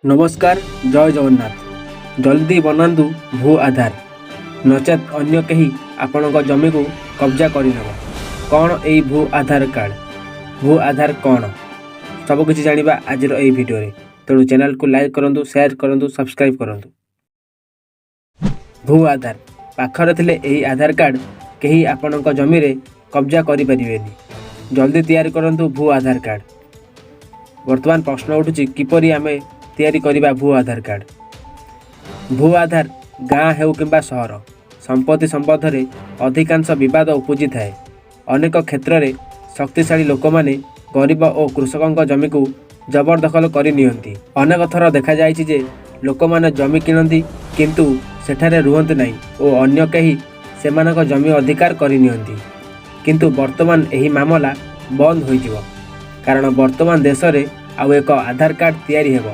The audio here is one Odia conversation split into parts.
ନମସ୍କାର, ଜୟ ଜଗନ୍ନାଥ। ଜଲ୍ଦି ବନାନ୍ତୁ ଭୂ ଆଧାର, ନଚେତ୍ ଅନ୍ୟ କେହି ଆପଣଙ୍କ ଜମିକୁ କବ୍ଜା କରିନେବ। କ'ଣ ଏଇ ଭୂ ଆଧାର କାର୍ଡ଼? ଭୂ ଆଧାର କ'ଣ? ସବୁକିଛି ଜାଣିବା ଆଜିର ଏହି ଭିଡ଼ିଓରେ। ତେଣୁ ଚ୍ୟାନେଲକୁ ଲାଇକ୍ କରନ୍ତୁ, ସେୟାର କରନ୍ତୁ, ସବସ୍କ୍ରାଇବ୍ କରନ୍ତୁ। ଭୂ ଆଧାର ପାଖରେ ଥିଲେ ଏହି ଆଧାର କାର୍ଡ଼ କେହି ଆପଣଙ୍କ ଜମିରେ କବ୍ଜା କରିପାରିବେନି। ଜଲ୍ଦି ତିଆରି କରନ୍ତୁ ଭୂ ଆଧାର କାର୍ଡ଼। ବର୍ତ୍ତମାନ ପ୍ରଶ୍ନ ଉଠୁଛି, କିପରି ଆମେ ତିଆରି କରିବା ଭୂ ଆଧାର କାର୍ଡ଼? ଭୂ ଆଧାର। ଗାଁ ହେଉ କିମ୍ବା ସହର, ସମ୍ପତ୍ତି ସମ୍ବନ୍ଧରେ ଅଧିକାଂଶ ବିବାଦ ଉପୁଜିଥାଏ। ଅନେକ କ୍ଷେତ୍ରରେ ଶକ୍ତିଶାଳୀ ଲୋକମାନେ ଗରିବ ଓ କୃଷକଙ୍କ ଜମିକୁ ଜବରଦଖଲ କରି ନିଅନ୍ତି। ଅନେକ ଥର ଦେଖାଯାଇଛି ଯେ ଲୋକମାନେ ଜମି କିଣନ୍ତି, କିନ୍ତୁ ସେଠାରେ ରୁହନ୍ତି ନାହିଁ ଓ ଅନ୍ୟ କେହି ସେମାନଙ୍କ ଜମି ଅଧିକାର କରିନିଅନ୍ତି। କିନ୍ତୁ ବର୍ତ୍ତମାନ ଏହି ମାମଲା ବନ୍ଦ ହୋଇଯିବ, କାରଣ ବର୍ତ୍ତମାନ ଦେଶରେ ଆଉ ଏକ ଆଧାର କାର୍ଡ଼ ତିଆରି ହେବ।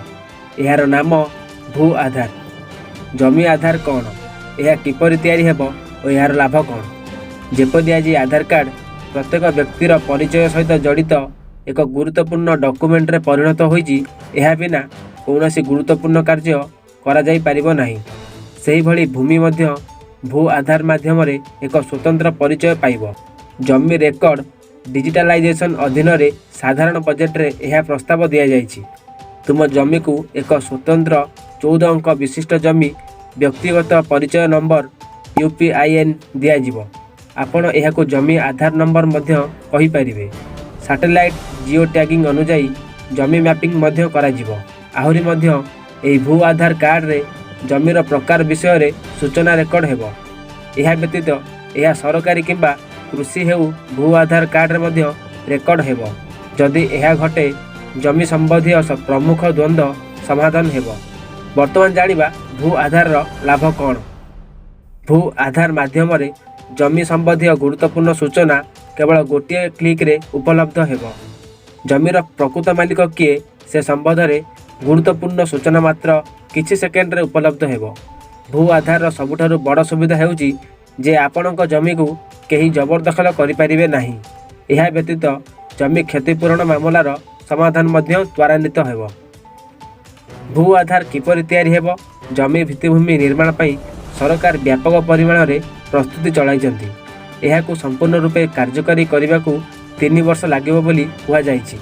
ଏହାର ନାମ ଭୂ ଆଧାର। ଜମି ଆଧାର କ'ଣ, ଏହା କିପରି ତିଆରି ହେବ ଓ ଏହାର ଲାଭ କ'ଣ? ଯେପରି ଆଜି ଆଧାର କାର୍ଡ଼ ପ୍ରତ୍ୟେକ ବ୍ୟକ୍ତିର ପରିଚୟ ସହିତ ଜଡ଼ିତ ଏକ ଗୁରୁତ୍ୱପୂର୍ଣ୍ଣ ଡକୁମେଣ୍ଟରେ ପରିଣତ ହୋଇଛି, ଏହା ବିନା କୌଣସି ଗୁରୁତ୍ୱପୂର୍ଣ୍ଣ କାର୍ଯ୍ୟ କରାଯାଇପାରିବ ନାହିଁ, ସେହିଭଳି ଭୂମି ମଧ୍ୟ ଭୂ ଆଧାର ମାଧ୍ୟମରେ ଏକ ସ୍ୱତନ୍ତ୍ର ପରିଚୟ ପାଇବ। ଜମି ରେକର୍ଡ ଡିଜିଟାଲାଇଜେସନ୍ ଅଧୀନରେ ସାଧାରଣ ବଜେଟରେ ଏହା ପ୍ରସ୍ତାବ ଦିଆଯାଇଛି। ତୁମ ଜମିକୁ ଏକ ସ୍ୱତନ୍ତ୍ର 14 ଅଙ୍କ ବିଶିଷ୍ଟ ଜମି ବ୍ୟକ୍ତିଗତ ପରିଚୟ ନମ୍ବର, ୟୁପିଆଇଏନ୍ ଦିଆଯିବ। ଆପଣ ଏହାକୁ ଜମି ଆଧାର ନମ୍ବର ମଧ୍ୟ କହିପାରିବେ। ସାଟେଲାଇଟ୍ ଜିଓ ଟ୍ୟାଗିଂ ଅନୁଯାୟୀ ଜମି ମ୍ୟାପିଂ ମଧ୍ୟ କରାଯିବ। ଆହୁରି ମଧ୍ୟ, ଏହି ଭୂ ଆଧାର କାର୍ଡ଼ରେ ଜମିର ପ୍ରକାର ବିଷୟରେ ସୂଚନା ରେକର୍ଡ ହେବ। ଏହା ବ୍ୟତୀତ ଏହା ସରକାରୀ କିମ୍ବା କୃଷି ହେଉ, ଭୂ ଆଧାର କାର୍ଡ଼ରେ ମଧ୍ୟ ରେକର୍ଡ ହେବ। ଯଦି ଏହା ଘଟେ, ଜମି ସମ୍ବନ୍ଧୀୟ ପ୍ରମୁଖ ଦ୍ୱନ୍ଦ୍ୱ ସମାଧାନ ହେବ। ବର୍ତ୍ତମାନ ଜାଣିବା ଭୂ ଆଧାରର ଲାଭ କ'ଣ। ଭୂ ଆଧାର ମାଧ୍ୟମରେ ଜମି ସମ୍ବନ୍ଧୀୟ ଗୁରୁତ୍ୱପୂର୍ଣ୍ଣ ସୂଚନା କେବଳ ଗୋଟିଏ କ୍ଲିକ୍ରେ ଉପଲବ୍ଧ ହେବ। ଜମିର ପ୍ରକୃତ ମାଲିକ କିଏ, ସେ ସମ୍ବନ୍ଧରେ ଗୁରୁତ୍ୱପୂର୍ଣ୍ଣ ସୂଚନା ମାତ୍ର କିଛି ସେକେଣ୍ଡରେ ଉପଲବ୍ଧ ହେବ। ଭୂ ଆଧାରର ସବୁଠାରୁ ବଡ଼ ସୁବିଧା ହେଉଛି ଯେ ଆପଣଙ୍କ ଜମିକୁ କେହି ଜବରଦଖଲ କରିପାରିବେ ନାହିଁ। ଏହା ବ୍ୟତୀତ ଜମି କ୍ଷତିପୂରଣ ମାମଲାର ସମାଧାନ ମଧ୍ୟ ତ୍ୱରାନ୍ୱିତ ହେବ। ଭୂ ଆଧାର କିପରି ତିଆରି ହେବ? ଜମି ଭିତ୍ତିଭୂମି ନିର୍ମାଣ ପାଇଁ ସରକାର ବ୍ୟାପକ ପରିମାଣରେ ପ୍ରସ୍ତୁତି ଚଳାଇଛନ୍ତି। ଏହାକୁ ସମ୍ପୂର୍ଣ୍ଣ ରୂପେ କାର୍ଯ୍ୟକାରୀ କରିବାକୁ 3 ବର୍ଷ ଲାଗିବ ବୋଲି କୁହାଯାଇଛି।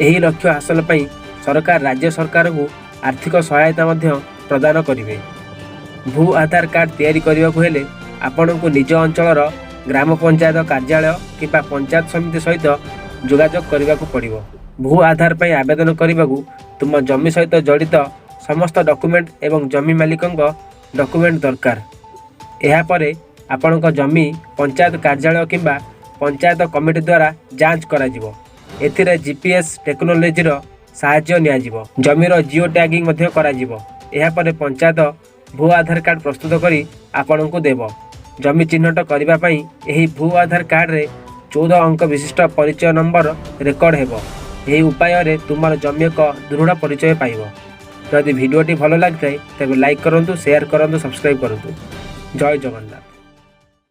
ଏହି ଲକ୍ଷ୍ୟ ହାସଲ ପାଇଁ ସରକାର ରାଜ୍ୟ ସରକାରଙ୍କୁ ଆର୍ଥିକ ସହାୟତା ମଧ୍ୟ ପ୍ରଦାନ କରିବେ। ଭୂ ଆଧାର କାର୍ଡ଼ ତିଆରି କରିବାକୁ ହେଲେ ଆପଣଙ୍କୁ ନିଜ ଅଞ୍ଚଳର ଗ୍ରାମ ପଞ୍ଚାୟତ କାର୍ଯ୍ୟାଳୟ କିମ୍ବା ପଞ୍ଚାୟତ ସମିତି ସହିତ ଯୋଗାଯୋଗ କରିବାକୁ ପଡ଼ିବ। ଭୂ ଆଧାର ପାଇଁ ଆବେଦନ କରିବାକୁ ତୁମ ଜମି ସହିତ ଜଡ଼ିତ ସମସ୍ତ ଡକୁମେଣ୍ଟ ଏବଂ ଜମି ମାଲିକଙ୍କ ଡକୁମେଣ୍ଟ ଦରକାର। ଏହାପରେ ଆପଣଙ୍କ ଜମି ପଞ୍ଚାୟତ କାର୍ଯ୍ୟାଳୟ କିମ୍ବା ପଞ୍ଚାୟତ କମିଟି ଦ୍ୱାରା ଯାଞ୍ଚ କରାଯିବ। ଏଥିରେ ଜିପିଏସ୍ ଟେକ୍ନୋଲୋଜିର ସାହାଯ୍ୟ ନିଆଯିବ। ଜମିର ଜିଓ ଟ୍ୟାଗିଂ ମଧ୍ୟ କରାଯିବ। ଏହାପରେ ପଞ୍ଚାୟତ ଭୂ ଆଧାର କାର୍ଡ଼ ପ୍ରସ୍ତୁତ କରି ଆପଣଙ୍କୁ ଦେବ। ଜମି ଚିହ୍ନଟ କରିବା ପାଇଁ ଏହି ଭୂ ଆଧାର କାର୍ଡ଼ରେ 14 ଅଙ୍କ ବିଶିଷ୍ଟ ପରିଚୟ ନମ୍ବର ରେକର୍ଡ ହେବ। ଏହି ଉପାୟରେ ତୁମର ଜମି ଏକ ଦୃଢ଼ ପରିଚୟ ପାଇବ। ଯଦି ଭିଡ଼ିଓଟି ଭଲ ଲାଗିଥାଏ, ତେବେ ଲାଇକ୍ କରନ୍ତୁ, ସେୟାର କରନ୍ତୁ, ସବସ୍କ୍ରାଇବ୍ କରନ୍ତୁ। ଜୟ ଜଗନ୍ନାଥ।